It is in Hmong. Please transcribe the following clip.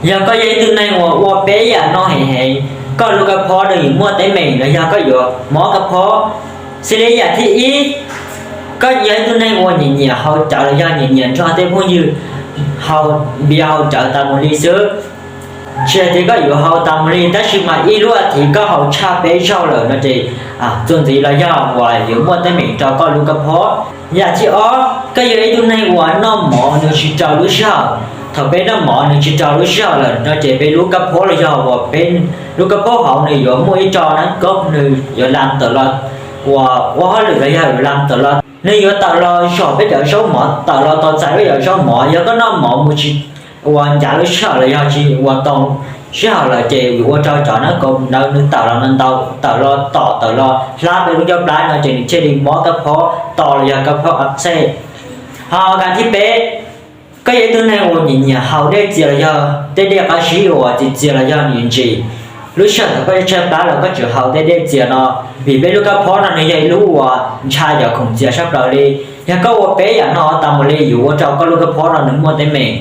Yog koj yog ib tug neeg uas ua peb yam no heev heev, koj lub kab phob nws yuav muaj teeb meem los yog koj yuav mob kab phob. Xws li yam thib ib, koj yog ib tug neeg uas nyiam nyiam haus cawv los yog nyiam nyiam nrog tej phooj ywg haus npias haus cawv tas mus li xwb. Tsis hais tias koj yuav haus tas mus li, tab sis mas ib lub as thiv koj haus tshaj peb zaug lawm no ces txuas ntxiv los yog uas yuav muaj teeb meem rau koj lub kab phob. Yam thib ob, koj yog ib tug neeg uas noj mov nws tsis raws lub sij hawm. Thaum peb noj mov nws tsis raws lub sij hawm lawm no ces peb lub kab phob los yog uas peb lub kab phob hauv nws yuav muaj ib tso nab kob nws yuav lam tawm los uas ua hauj lwm los yog yuav lam tawm los, nws yuav tawm los zom peb cov zaub mov, tawm los tau txais peb cov zaub mov. Yog koj noj mov mus tsis uas ncav lub sij hawm los yog tsis uas tau sij hawm lawm ces yuav ua rau cov nab kob ntawd nws tawm los ntau, tawm los tom, tawm los hlab peb lub caj plab no ces nws thiaj li mob kab phob to los yog kab phob a xej. Ho yam thib peb, koj yog ib tug neeg uas nyiam nyiam haus dej txias los yog tej dej qab zib uas txias txias los yog nws ntsim. Lub sij hawm thaum koj tshaib plab los koj tseem haus tej dej txias no, vim peb lub kab phob no nws yog ib lub uas ntshai cov khoom txias sab plaws li. Yog koj ua peb yam no tas mus li yuav ua rau koj lub kab phob no nws muaj teeb meem.